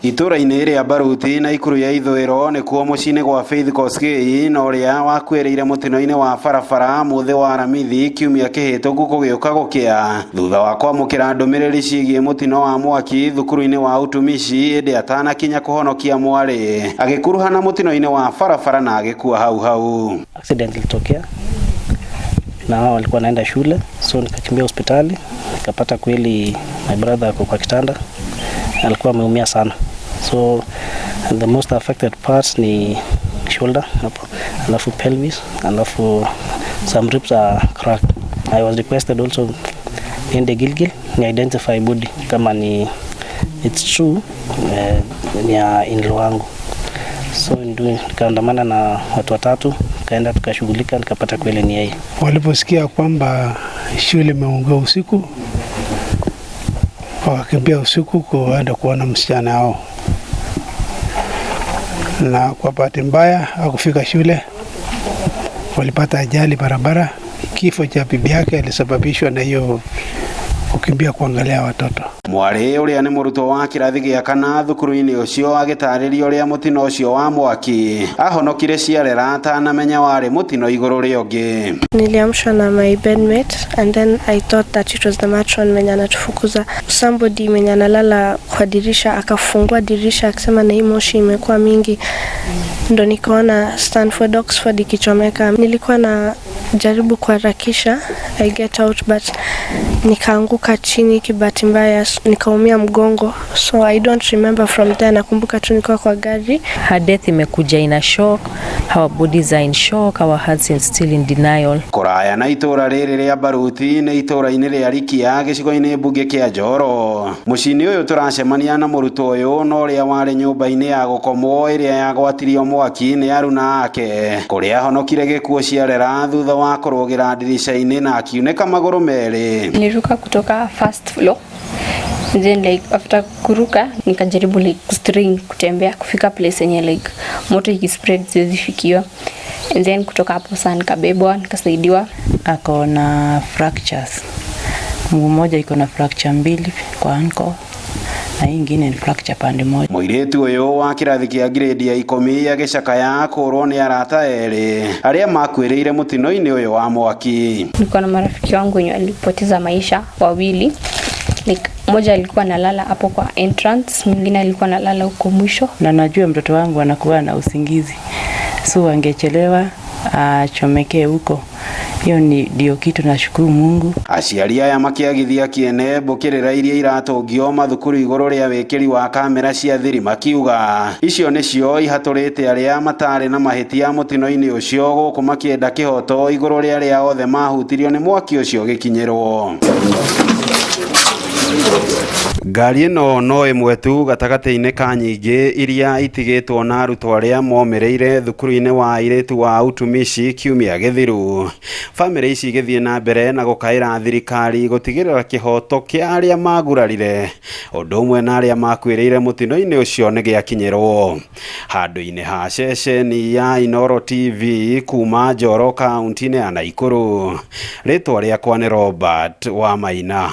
Itũra-inĩ rĩa Baruti na Ikuru ya ithũĩro nĩkuo mũciĩ-inĩ gwa Faith Kosgei na ũrĩa wakuĩrĩire mũtino-inĩ wa barabara mũthĩ wa Aramithi kiumia kĩhĩtũku gũgĩũka gũkĩa thutha wa kwamũkĩra ndũmĩrĩri ciĩgiĩ mũtino wa mwaki thukuru-inĩ wa utumishi ĩndĩ atanakinya kũhonokia mwarĩ agĩkuruhana mũtino-inĩ wa barabara na agĩkua hau hau. Accident ilitokea na wao walikuwa naenda shule, so nikakimbia hospitali nikapata kweli my brother ako kwa kitanda, alikuwa ameumia sana, so the most affected part ni shoulder hapo, alafu pelvis, alafu some ribs are cracked. I was requested also niende Gilgil ni identify body kama ni it's true, ni ya in-law wangu, so nikaandamana na watu watatu, kaenda tukashughulika, nikapata kweli ni yeye. Waliposikia kwamba shule imeungua usiku, wakakimbia usiku kuenda kuona msichana wao, na kwa bahati mbaya hakufika shule, walipata ajali barabara. Kifo cha bibi yake alisababishwa na hiyo kukimbia kuangalia watoto. Mwarĩ ũrĩa nĩ mũrutwo wa kĩrathi gĩa kana thukuru-inĩ ũcio agĩtarĩria ũrĩa mũtino ũcio wa mwaki ahonokire ciarera atanamenya warĩ mũtino igũrũ rĩa ũngĩ. Niliamshwa na my bedmate and then I thought that it was the matron mwenye anatufukuza. Somebody mwenye analala kwa dirisha akafungua dirisha akisema na hii moshi imekuwa mingi, ndo nikaona Stanford Oxford ikichomeka. Nilikuwa na jaribu kuharakisha I get out but nikaanguka chini kibahati mbaya, nikaumia mgongo, so I don't remember from there. Nakumbuka tu nilikuwa kwa gari. Her death imekuja in a shock. Our bodies are in shock. Our hearts are still in denial. Kũraya na itũra rĩrĩ rĩa Baruti nĩ itũra-inĩ rĩa Rikia gĩcigo-inĩ mbunge kĩa Njoro. Mũciĩ-inĩ ũyũ tũracemania na mũrutwo ũyũ na ũrĩa warĩ nyũmba-inĩ ya gũkomwo ĩrĩa yagwatirio mwaki nĩ aruna ake kũrĩa ahonokire gĩkuũ ciarera thutha wa kũrũgĩra ndirica-inĩ na akiunĩka magũrũ merĩ. Niliruka kutoka first floor, then like after kuruka nikajaribu like strain kutembea kufika place yenye like moto ikispread siwezi fikiwa, and then kutoka hapo saa nikabebwa, nikasaidiwa. Ako na fractures. Mguu mmoja iko na fracture mbili kwa ankle na hii ingine ni fracture pande moja. Mũirĩtu ũyũ wa kĩrathi kĩa grade ya 10 agĩcakaya kũrwo nĩ arata erĩ arĩa makuĩrĩire mũtino-inĩ ũyũ wa mwaki. Niko na marafiki wangu wenye walipoteza maisha wawili, like mmoja alikuwa analala hapo kwa entrance, mwingine alikuwa analala huko mwisho. Na najua mtoto wangu anakuwa na usingizi, so angechelewa achomekee huko. Hiyo ni ndio kitu nashukuru Mungu. Aciari aya makĩagithia kĩene mbũkĩrĩra iria iratũngio mathukuru igũrũ rĩa wĩkĩri wa kamera cia thiri makiuga icio nĩcio ihatũrĩte arĩa matarĩ na mahĩtia mũtino-inĩ ũcio gũkũ makĩenda kĩhoto igũrũ rĩa arĩa othe mahutirio nĩ mwaki ũcio gĩkinyĩrwo. Ngari ĩno no ĩmwe tu gatagatĩ-inĩ ka nyingĩ iria itigĩtwo na arutwo arĩa momĩrĩire thukuru-inĩ wa airĩtu wa utumishi kiumia gĩthiru. Bamĩrĩ ici igĩthiĩ na mbere na gũkaĩra thirikari gũtigĩrĩra kĩhoto kĩa arĩa magurarire ũndũ ũmwe na arĩa makuĩrĩire mũtino-inĩ ũcio nĩ gĩakinyĩrwo. Handũ-inĩ ha ceceni ya Inooro TV kuma Njoro kaunti-inĩ ya Naikuru, rĩtwa rĩakwa nĩ Robert Wamaina.